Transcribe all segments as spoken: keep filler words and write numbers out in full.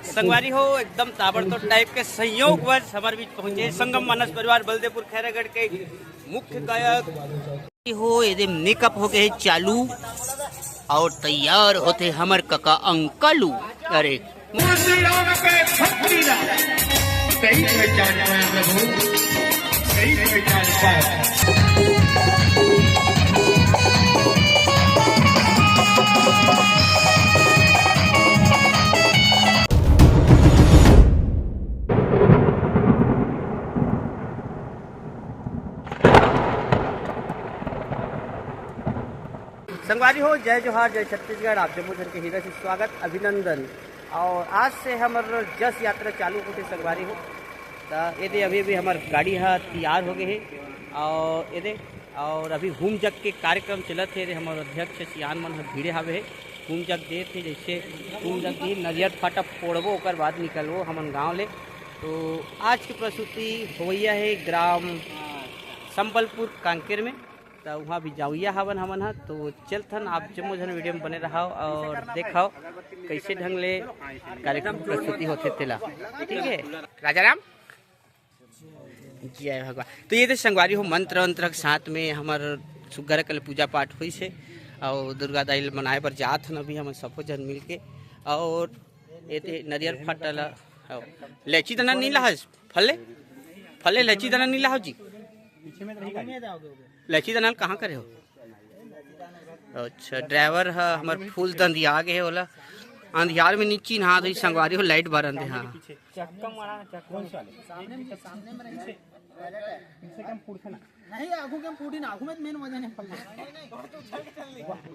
संगवारी हो, एकदम ताबड़तोड़ टाइप के संयोगवश हमर बीच पहुंचे संगम मानस परिवार बलदेवपुर खैरागढ़ के मुख्य गायक हो। एदे मेकअप हो गए चालू और तैयार होते हमर कका अंकलू। अरे, श्री राम के भक्ति ला। सही पहचान पाए प्रभु, सही पहचान पाए। संगवारी हो, जय जोहार, जय छत्तीसगढ़। आप जम्मो झन के हृदय से स्वागत, अभिनंदन। और आज से हमर जस यात्रा चालू होथे संगवारी हो। त एदे अभी भी हमर गाड़ी ह तैयार हो गए हे और एदे और अभी हूम जग के कार्यक्रम चलत हे। एदे हमर अध्यक्ष सियान मन ह भीड़े हावे हे, हूम जग देत हे। जैसे हूम जग दी, नरियर फाटा फोड़बो, ओकर बाद निकलबो हमन गांव ले। तो आज के प्रस्तुति होवैया हे ग्राम संबलपुर कांकेर में। त उहाँ भी जावैया हवन हमन ह। तो चलथन, आप जम्मो झन वीडियो में बने रहव और देखव कैसे ढंग ले कार्यक्रम प्रस्तुति होथे तेला। ठीक है, राजा राम, जय भगवान। तो ये तो संगवारी हो, मंत्र वंत्र के साथ में हमर सुग्घर कल पूजा पाठ होइस हे और दुर्गा दाई ल मनाए बर जात हन अभी हमन सबो झन मिल के। और ये ते नरियर फाटा ला, लेची दाना नहीं लाहस, फले, फले लेची दाना नहीं लाहव जी। लेची दाना कहाँ करे हो? अच्छा, ड्राइवर ह हमर फुल दंदिया गे हे, ओला अंधियार में नी चिन्हात होही संगवारी हो, लाइट बरन दे। हाँ, चक्का मारा ना, चक्का। सामने में, सामने में रही। नहीं, आगू के हम फूटी ना, आगू में तो मेन वजन है।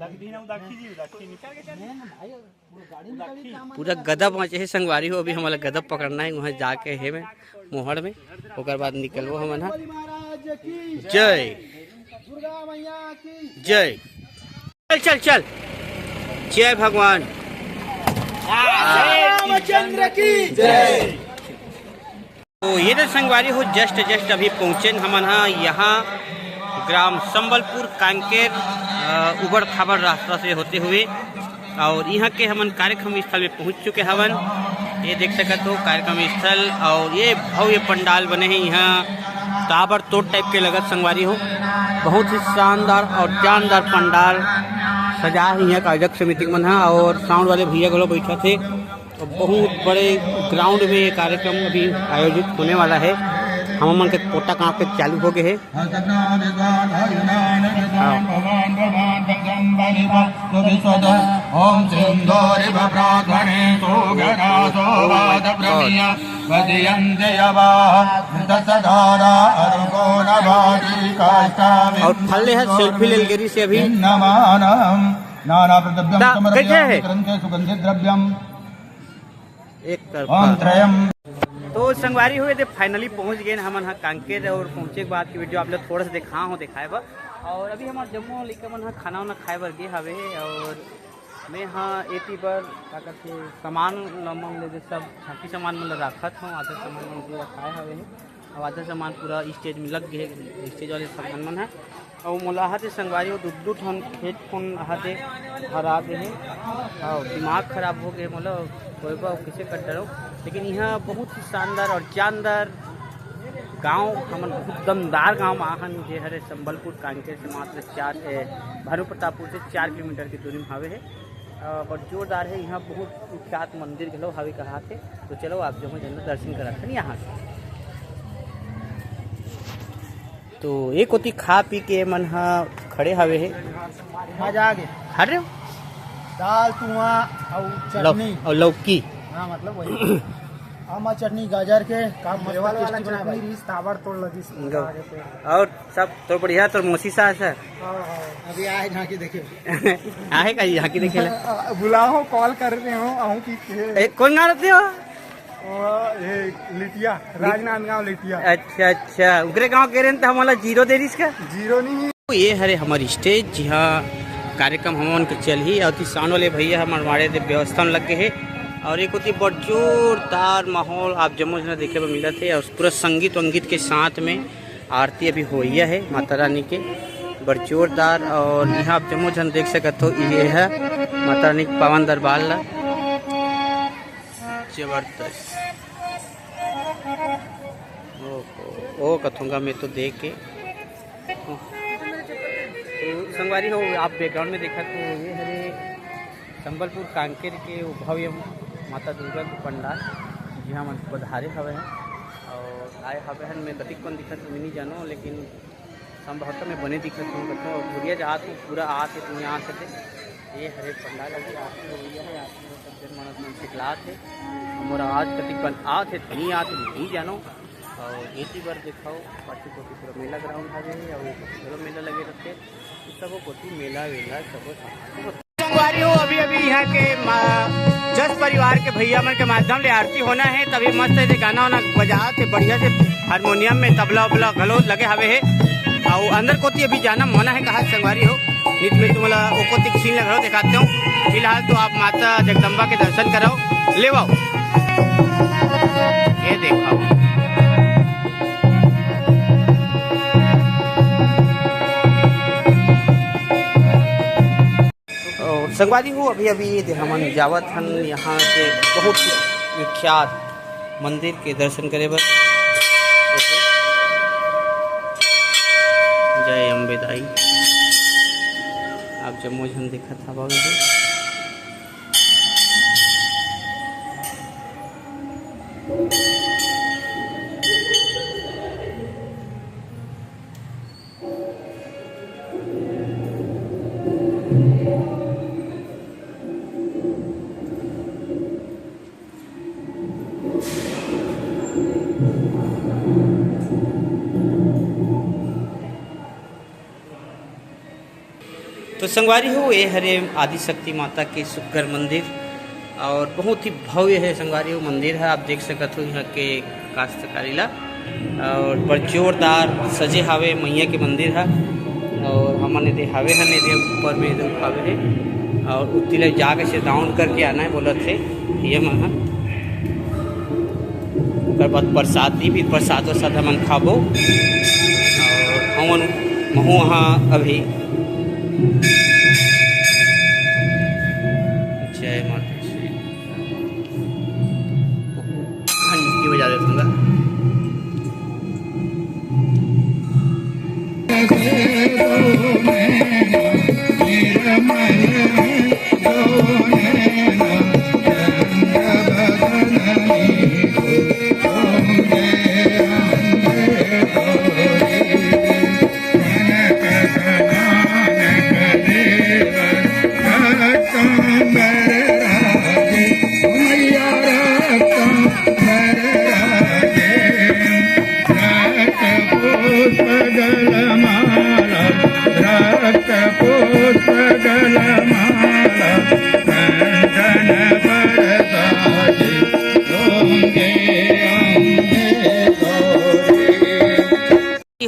लग दी ना, उदाखी जी, उदाखी निकल के। मेन भाई, पूरा गाड़ी निकल के काम पूरा गदा पहुंचे हे संगवारी हो। अभी हमला गदा पकड़ना है, वहाँ जाके हे में मोहड़ में, ओकर बाद निकलबो हमन ह। जय दुर्गा मैया की जय। चल चल चल, जय भगवान रामचंद्र की जय। तो ये तो संगवारी हो, जस्ट जस्ट अभी पहुँचेन हमन ह यहाँ ग्राम संबलपुर कांकेर, अ, उबड़ खाबड़ रास्ता से होते हुए और यहाँ के हमन कार्यक्रम स्थल में पहुँच चुके हवन। ये देख सकत हो कार्यक्रम स्थल और ये भव्य पंडाल बने हैं यहाँ, ताबड़तोड़ टाइप के लगत संगवारी हो, बहुत ही शानदार और जानदार पंडाल सजा है यहाँ के आयोजक समिति मन ह और साउंड वाले भैया घलो बैठा थे। तो बहुत बड़े ग्राउंड में ये कार्यक्रम अभी आयोजित होने वाला है। हम मन के कोटा काम के चालू हो गए है। हाँ। ओम सिंदूरिव ब्राह्मणे सुगरा सोवाद ब्रह्मया वदयन्ते यवाः तसधारा अर्गोणवादी काष्ठामि और फल ले है, सेल्फी ले गिरी से अभी। भिन्नमानं नानाप्रद्रव्यं ता-, समर्पयामि कैसे है? ग्रंथे सुगंधि द्रव्यम। एक तरफा। ओम त्रयम। तो संगवारी हो, ये फाइनली पहुंच गए हमन ह कांकेर और पहुंचे के बाद की वीडियो आप लोग थोड़ा सा दिखा हो, दिखाए बर। और अभी हमारे जम्मो लइका मन ह खाना वाना खाए बर गे हवे और मैं ह एती बर का कहथे सामान ल मन ले जे सब झांकी सामान मन ल राखत हूँ, आधा सामान मन पूरा खाए हवे हे। अब आधा सामान पूरा स्टेज में लग गए, स्टेज वाले सामान मन है। और मोला आते संगवारी हो दू दू ठन हेडफोन आते हरा दे हे। और दिमाग खराब हो गए मोला, कोई बा किसे कर डरो। लेकिन यहाँ बहुत ही शानदार और जानदार गांव, हमन बहुत दमदार गांव में आहन, जे हरे संबलपुर कांकेर से मात्र चार, ए, भानु प्रतापपुर से चार किलोमीटर की दूरी में हावे है। अ, बड़ जोरदार है। यहाँ बहुत विख्यात मंदिर घलो हावे कहाथे। तो चलो आप जम्मो झन दर्शन करत हन यहाँ से। तो एक ओती खा पी के मन ह खड़े हावे हे। मजा आ गे। हट रहे हो? दाल तुआ और लौ-, चटनी। और लौकी। हाँ, मतलब वही। आमा चटनी गाजर के, का मस्त टेस्टी बनाए भाई। रिस ताबड़तोड़ लगिस। और सब तो बढ़िया, तोर मौसी सास है। हाँ, हाँ। अभी आए झांकी देखे। आहे का झांकी देखे ले? बुलाओ, कॉल कर रहे हो, आऊँ की के। ए, कौन गा रहे हो? ओ, ये लिटिया, राजनांदगांव लिटिया। अच्छा, अच्छा, उगरे गांव के रेन तो हमारा जीरो दे रिस का? जीरो नहीं। ये हरे हमारी स्टेज, जिहाँ कार्यक्रम हमन के चलही, और साउंड वाले भैया हमारे मारे दे व्यवस्था में लग गए हैं। और एक होती बड़ जोरदार माहौल आप जम्मो जना देखे बर मिलत है, और पूरा संगीत वंगीत के साथ में आरती अभी होइया हे माता रानी के, बड़ जोरदार। और यहाँ आप जम्मो झन देख सकत हो, ये है माता रानी के पावन दरबार ला। जबरदस्त। ओ, ओ कथोंगा में तो देख के। तो संगवारी हो, आप बैकग्राउंड में देखत हो, ये हरे संबलपुर कांकेर के वो भव्य माता दुर्गा के पंडाल, जिहाँ मन पधारे हवे हैं और आए हवे हन। में कतिक कन दिखत हो, मैं नहीं जानो, लेकिन संभवतः मैं बने दिखत हूँ, कथों और घुरिया जात हूँ, पूरा आत हे, दुनिया आत हे। ये हरे पंडाल अभी आरती हो गई है, आरती हो, सब जन मानस मन चिल्लात हे, मोर आवाज कतिक कन आत हे, नहीं आत हे, नहीं जानो। और एती बर दिखाओ, पाछू कोती पूरा मेला ग्राउंड हवे और कोती घलो मेला लगे रहते, तो सबो कोती मेला वेला सबो संगवारी हो, अभी अभी यहाँ के मा-, जस परिवार के भैया मन के माध्यम ले आरती होना है, तभी मस्त ऐसे गाना वाना बजात हे बढ़िया से, हारमोनियम में तबला उबला घलो लगे हवे हे। और अंदर कोती अभी जाना मना है कहा संगवारी हो, नित में तुम्हारा ओ कोती सीन ला घलो दिखाते हो। फिलहाल तो आप माता जगदम्बा के दर्शन करो, ले आओ। ये देखो। और संगवारी हो, अभी अभी ये हमन जावत हन यहाँ के बहुत विख्यात मंदिर के दर्शन करे बर। जय अम्बे दाई, आप जम्मो झन देखत हवा। तो संगवारी हो, ये हरे आदिशक्ति माता के सुग्घर मंदिर और बहुत ही भव्य है संगवारी हो मंदिर है। आप देख सकत हो यहाँ के कास्तकारी ला और बड़ जोरदार सजे हावे मैया के मंदिर है। और हमन एदे हावे हन, एदे ऊपर में एदे हावे है और उत्ती ले जाके से डाउन करके आना है बोलत है ये मन ह। ओकर बाद प्रसाद दी, फिर प्रसाद वरसाद हमन खाबो। और हमन महू वहाँ अभी जय माता दी। घंटी बजा देते हैं।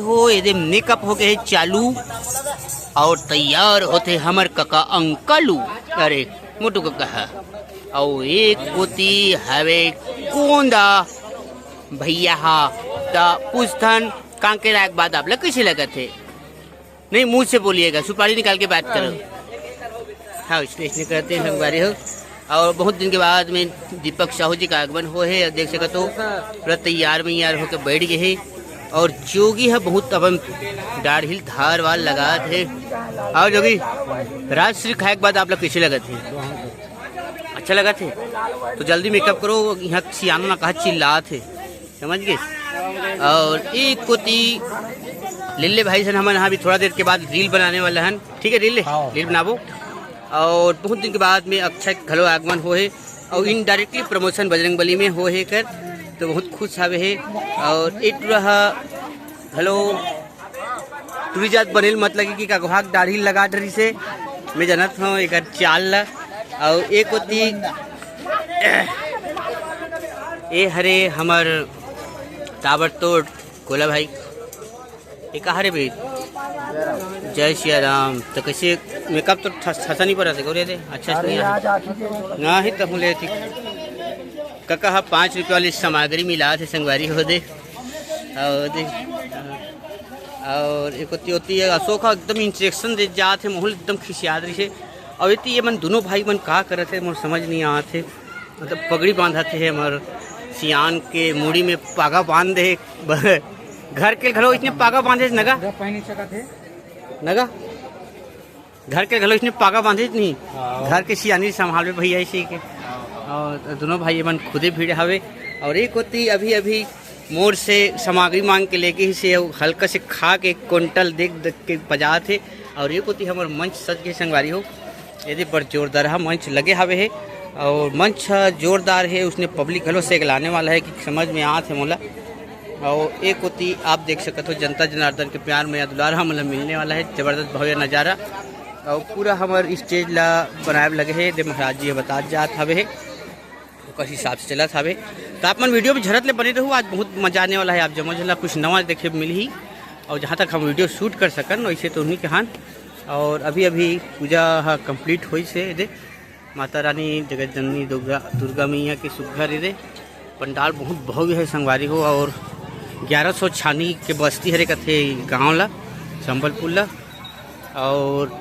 हो, एदे मेकअप हो गए चालू और तैयार होते हमर कका अंकलू, अरे मोटू कका ह। और एक कोती हवे गोंदा भैया हा, त पूछथन कांकेर आए के बाद आप ला कैसे लगत हे? नहीं, मुंह से बोलिएगा, सुपारी निकाल के बात करो। हाँ, इसने, इसने करते हैं संगवारी हो। और बहुत दिन के बाद में दीपक साहू जी का आगमन हो है, देख सकत हो पूरा तैयार में यार होकर बैठ गए हैं। और जोगी है बहुत अपन डाढ़िल धार वार लगात है। और जोगी, राजश्री खाए के बाद आप लोग कैसे लगत है? अच्छा लगत है? तो जल्दी मेकअप करो, यहाँ सियाना ना कहा चिल्लात है। समझ गए? और एक कोती लिल्ले भाई सन हमन यहाँ भी थोड़ा देर के बाद रील बनाने वाला हन, ठीक है? रील, हाँ। रील बनाबो। और बहुत दिन के बाद में अक्षय घलो आगमन हो है और इनडायरेक्टली प्रमोशन बजरंग बली में हो है कर, तो बहुत खुश हवे है। और एक रहा घलो टूरी जात बनेल मत लगे कि ककभाग दाढ़ी लगा डरी से। मैं जानत हूँ एक चाल ला। और एक होती ए हरे हमर ताबड़तोड़ गोला भाई, ये कहा रे भाई? जय सिया राम। तो कैसे मेकअप तो ठस-, ठसा नहीं पड़ा था, गोरे दे, अच्छा से नहीं आया। ना ही तो हम ले थी। कका हा पाँच रुपये वाली सामग्री मिला थे संगवारी हो दे। और दे। और एक ओती, ओती अशोक ह एकदम इंस्ट्रक्शन दे जात हे, मोहन एकदम खिसियात रहिस हे। और एती ये मन दोनों भाई मन का करत हे, मोर समझ नहीं आवत हे। मतलब पगड़ी बांधत हे हमर सियान के मुड़ी में पागा बांध दे। घर के घलो इसने पागा बांधे नगा। नगा घर के घलो इसने पागा बांधे नहीं। घर के सियानी संभालबे भैया इसी के। और दोनों भाई मन खुदे भिड़े हवे। और एक ओती अभी अभी मोर से सामग्री मांग के लेगे हे, से हल्का से खा के कुंटल देख देख के पजात हे। और एक ओती हमर मंच सज गे संगवारी हो, एदे बड़ जोरदार ह मंच लगे हवे हे। और मंच ह जोरदार हे, उसने पब्लिक घलो से लाने वाला है कि समझ में आत हे मोला। और एक ओती आप देख सकत हो, जनता जनार्दन के प्यार में दुलार हमन ला मिलने वाला है, जबरदस्त भव्य नजारा। और पूरा हमर स्टेज ला बनाए लगे हे, दे महाराज जी ह बतात जात हवे हे। ओकर हिसाब से चलत हवे। तो आप मन वीडियो में झरत ले बने रहू, आज बहुत मजा आने वाला है। आप जम्मो झन ला कुछ नवा देखे मिलही। और जहाँ तक हम वीडियो शूट कर सकन वैसे तो उन्हीं के हान। और अभी अभी पूजा ह कंप्लीट होइस हे। दे माता रानी जगत जननी दुर्गा, दुर्गा मैया के सुग्घर दे पंडाल बहुत भव्य है संगवारी हो। और ग्यारह सौ छानी के बस्ती हरे कथे गाँव ला, संबलपुर ला। और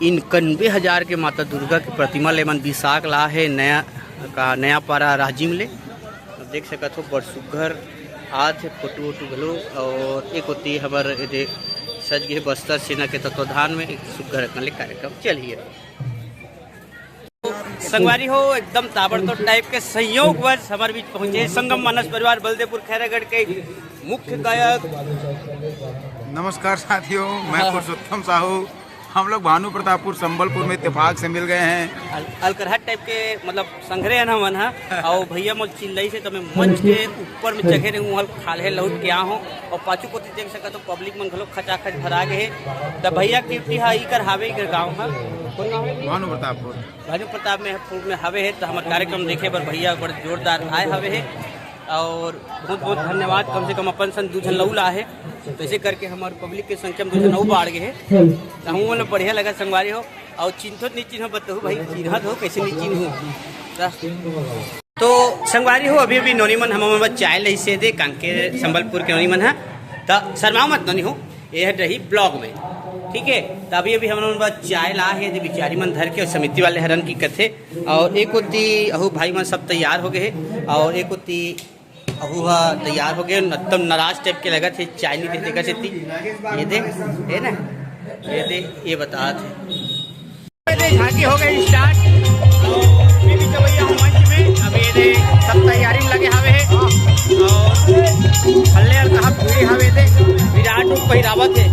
इनकनबे हजार के माता दुर्गा के प्रतिमा ले मन बिसाख ला हे नया का नया पारा राजिम ले। अब देख सकत हो बड़ सुग्घर आत हे फोटो वोटो घलो। और एक ओती हमर एदे सज गे बस्तर सेना के तत्वाधान में एक सुग्घर अकन ले कार्यक्रम चलही। संगवारी हो एकदम ताबड़तोड़ टाइप के संयोगवश हमर बीच पहुंचे संगम मानस परिवार बलदेवपुर खैरागढ़ के मुख्य गायक। नमस्कार साथियों, मैं हाँ। पुरुषोत्तम साहू। हम लोग भानु प्रतापपुर संबलपुर में इत्तेफाक से मिल गए हैं। अल-, अलकरहा टाइप के मतलब संघरे हन हमन ह। और भैया मोर चिल्लई से तो मैं मंच के ऊपर में चघे रहूं, हल खाल्हे लौट के आ हूं। और पाछू कोती देख सकत हो पब्लिक मन घलो खचाखच भरा गे हे। त भैया ड्यूटी ह इकर हावे, इकर गांव ह। कौन गांव है? भानु प्रतापपुर। भानु प्रताप में, पुर में हवे हे, त हमर कार्यक्रम देखे बर भैया बड़ जोरदार आए हवे हे। और बहुत बहुत धन्यवाद, कम से कम अपन सन दू झन लऊ ला हे, तो ऐसे करके हमर पब्लिक के संख्या में दू झन अऊ बाढ़ गे हे। त हमू मन बढ़िया लगा संगवारी हो। और चिन्हत नहीं चिन्ह बताहू भाई, चिन्हत हो कैसे नहीं चिन्हू। त तो संगवारी हो, अभी अभी नोनी मन हमर बर चाय लइसे दे, कांके संबलपुर के नोनी मन ह। त शर्माओ मत नोनी हो, ये हर रही ब्लॉग में, ठीक है। त अभी अभी हमन बर चाय ला हे दे, बिचारी मन धर के और समिति वाले हरन की कथे। और एक ओती अहू भाई मन सब तैयार हो गए हे, और एक ओती अहू हा तैयार हो गए, एकदम नाराज टाइप के लगत हे, चाय नहीं दे देखा सेती। ये दे, है ना, ये दे, ये बतात हे। पहले झांकी हो गई स्टार्ट। और मैं भी चवैया हूँ मंच में। अभी ये दे सब तैयारी में लगे हवे हे। और हल्ले हल्का हम भिड़े हवे दे। विराट रूप पहिरावत हे।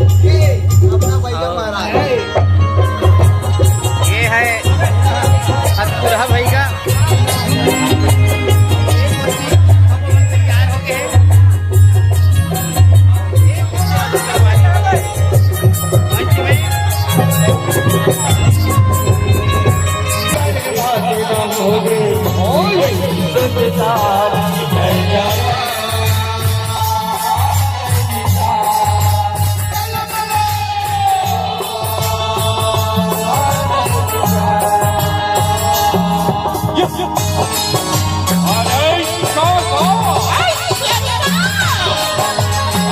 ये है अतकुरहा भाई का।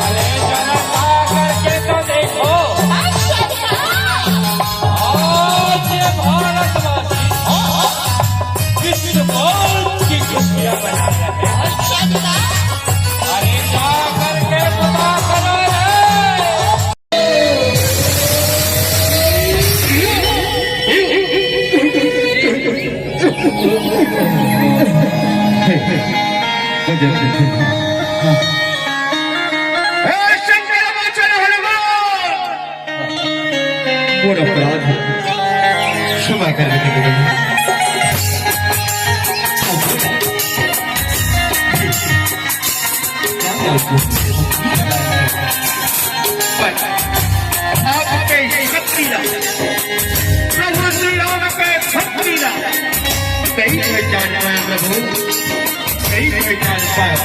अरे जरा आ करके तो देखो। आज ये भारतवासी विश्व कप की खुशियां मना रहे हैं। अरे जा करके पता करो रे। हे शंकर मोचन हनुमान। मोर अपराध क्षमा कर दे। आपके शक्ति ला, प्रभु श्री राम के भक्ति ला, सही पहचान पाया प्रभु, सही पहचान पाया।